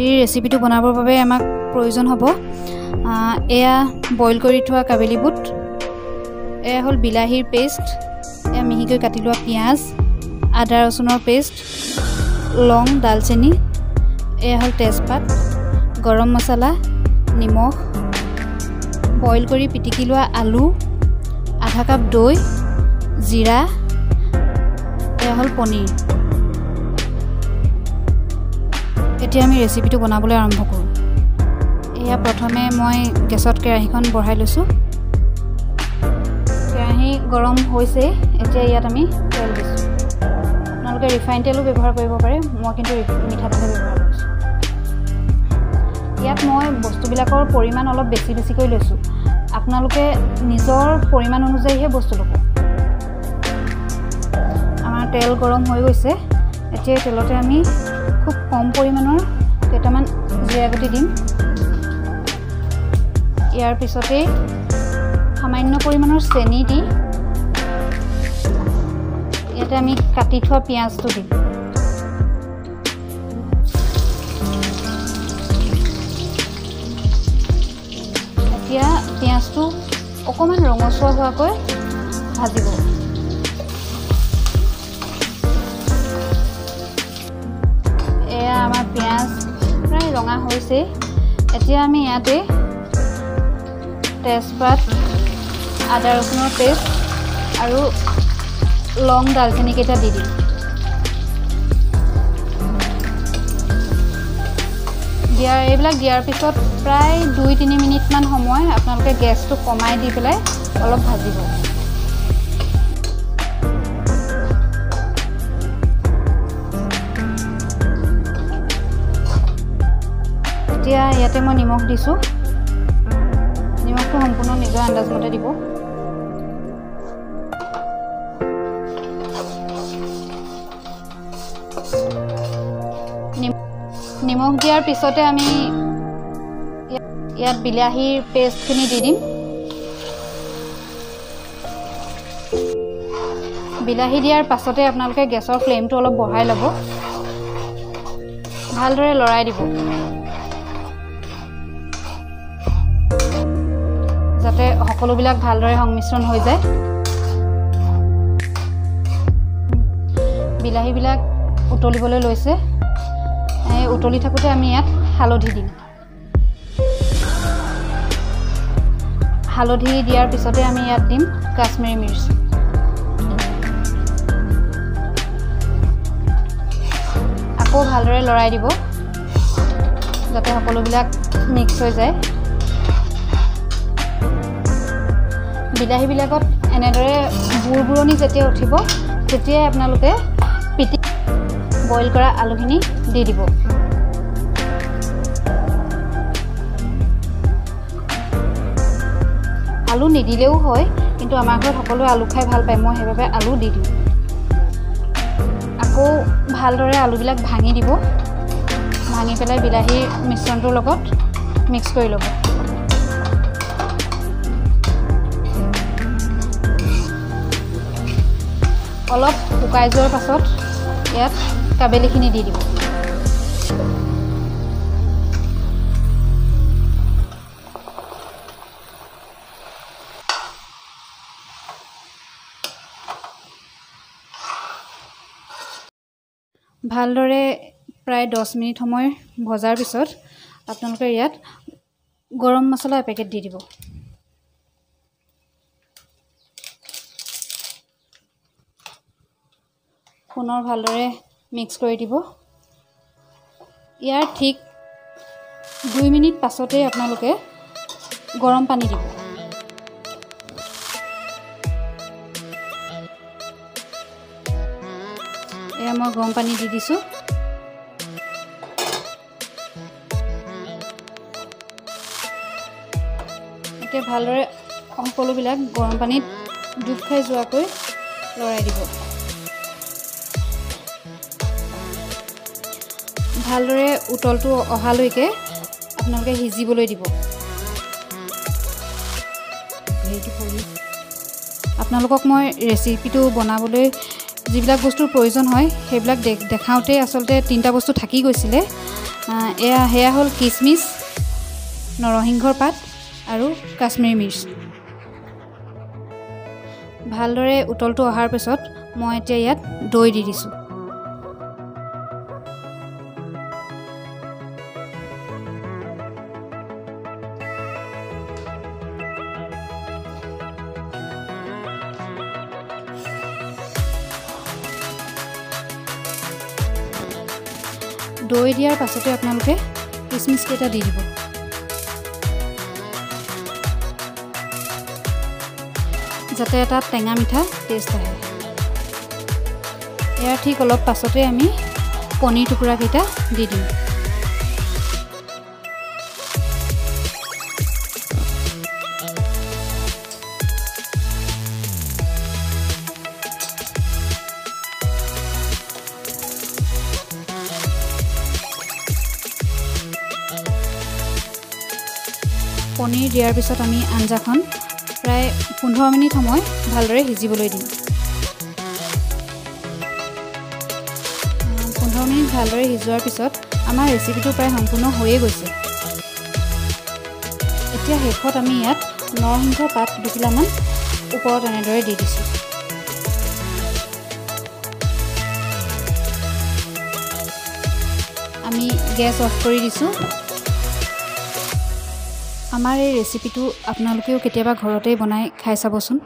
আজিৰ ৰেচিপিটো বনাবৰ বাবে আমাক প্ৰয়োজন হ'ব এয়া বইল কৰি থোৱা কাবেলি বুট, এয়া হ'ল বিলাহীৰ পেষ্ট, এয়া মিহিকৈ কাটি লোৱা পিঁয়াজ, আদা ৰচুনৰ পেষ্ট, লং, দালচেনি, এয়া হ'ল তেজপাত, গৰম মছলা, নিমখ, বইল কৰি পিটিকি লোৱা আলু, আধা কাপ দৈ, জিৰা, এয়া হ'ল পনীৰ। এতিয়া আমি ৰেচিপিটো বনাবলৈ আৰম্ভ কৰোঁ। এয়া প্ৰথমে মই গেছত কেৰাহীখন বঢ়াই লৈছোঁ। কেৰাহী গৰম হৈছে, এতিয়া ইয়াত আমি তেল দিছোঁ। আপোনালোকে ৰিফাইন তেলো ব্যৱহাৰ কৰিব পাৰে, মই কিন্তু মিঠাতেলহে ব্যৱহাৰ কৰিছোঁ। ইয়াত মই বস্তুবিলাকৰ পৰিমাণ অলপ বেছি বেছিকৈ লৈছোঁ, আপোনালোকে নিজৰ পৰিমাণ অনুযায়ীহে বস্তু ল'ব। আমাৰ তেল গৰম হৈ গৈছে, এতিয়া তেলতে আমি খুব কম পৰিমাণৰ কেইটামান জিৰা গুটি দিম। ইয়াৰ পিছতেই সামান্য পৰিমাণৰ চেনি দি ইয়াতে আমি কাটি থোৱা পিঁয়াজটো দিম। এতিয়া পিঁয়াজটো অকণমান ৰঙচুৱা হোৱাকৈ ভাজিব। এয়া আমাৰ পিঁয়াজ প্ৰায় ৰঙা হৈছে। এতিয়া আমি ইয়াতে তেজপাত, আদা ৰচুনৰ পেষ্ট আৰু লং, দালচেনিকেইটা দি দিম। এইবিলাক দিয়াৰ পিছত প্ৰায় 2-3 মিনিটমান সময় আপোনালোকে গেছটো কমাই দি পেলাই অলপ ভাজিব। এতিয়া ইয়াতে মই নিমখ দিছোঁ। নিমখটো সম্পূৰ্ণ নিজৰ আন্দাজমতে দিব। নিমখ দিয়াৰ পিছতে আমি ইয়াত বিলাহীৰ পেষ্টখিনি দি দিম। বিলাহী দিয়াৰ পাছতে আপোনালোকে গেছৰ ফ্লেমটো অলপ বঢ়াই ল'ব, ভালদৰে লৰাই দিব যাতে সকলোবিলাক ভালদৰে সংমিশ্ৰণ হৈ যায়। বিলাহীবিলাক উতলিবলৈ লৈছে। এই উতলি থাকোঁতে আমি ইয়াত হালধি দিম। হালধি দিয়াৰ পিছতে আমি ইয়াত দিম কাশ্মীৰী মিৰ্চ। আকৌ ভালদৰে লৰাই দিব যাতে সকলোবিলাক মিক্স হৈ যায়। বিলাহীবিলাকত এনেদৰে বুৰবুৰণি যেতিয়া উঠিব তেতিয়াই আপোনালোকে পিটি বইল কৰা আলুখিনি দি দিব। আলু নিদিলেও হয়, কিন্তু আমাৰ ঘৰত সকলোৱে আলু খাই ভাল পায়, মই সেইবাবে আলু দি দিওঁ। আকৌ ভালদৰে আলুবিলাক ভাঙি দিব, ভাঙি পেলাই বিলাহীৰ মিশ্ৰণটোৰ লগত মিক্স কৰি ল'ব। অলপ শুকাই যোৱাৰ পাছত ইয়াত কাবেলিখিনি দি দিব। ভালদৰে প্ৰায় 10 মিনিট সময় ভজাৰ পিছত আপোনালোকে ইয়াত গৰম মছলা এপেকেট দি দিব। পুনৰ ভালদৰে মিক্স কৰি দিব। ইয়াৰ ঠিক 2 মিনিট পাছতেই আপোনালোকে গৰম পানী দিব। এয়া মই গৰম পানী দি দিছোঁ। এতিয়া ভালদৰে সকলোবিলাক গৰম পানীত ডুব খাই যোৱাকৈ লৰাই দিব। ভালদৰে উতলটো অহালৈকে আপোনালোকে সিজিবলৈ দিব। আপোনালোকক মই ৰেচিপিটো বনাবলৈ যিবিলাক বস্তুৰ প্ৰয়োজন হয় সেইবিলাক দেখাওঁতেই আচলতে 3টা বস্তু থাকি গৈছিলে। সেয়া হ'ল কিচমিচ, নৰসিংহৰ পাত আৰু কাশ্মীৰী মিৰ্চ। ভালদৰে উতলটো অহাৰ পিছত মই এতিয়া ইয়াত দৈ দি দিছোঁ। দৈ দিয়াৰ পাছতে আপোনালোকে কিচমিচকেইটা দি দিব। যাতে এটা টেঙা মিঠা টেষ্ট আহে। ইয়াৰ ঠিক অলপ পাছতে আমি পনীৰ টুকুৰাকেইটা দি দিম। পনীৰ দিয়াৰ পিছত আমি আঞ্জাখন প্ৰায় 15 মিনিট সময় ভালদৰে সিজিবলৈ দিম। 15 মিনিট ভালদৰে সিজোৱাৰ পিছত আমাৰ ৰেচিপিটো প্ৰায় সম্পূৰ্ণ হৈয়ে গৈছে। এতিয়া শেষত আমি ইয়াত নৰসিংহ পাত দুখিলামান ওপৰত এনেদৰে দি দিছোঁ। আমি গেছ অফ কৰি দিছোঁ। আমাৰ এই ৰেচিপিটো আপোনালোকেও কেতিয়াবা ঘৰতেই বনাই খাই চাবচোন।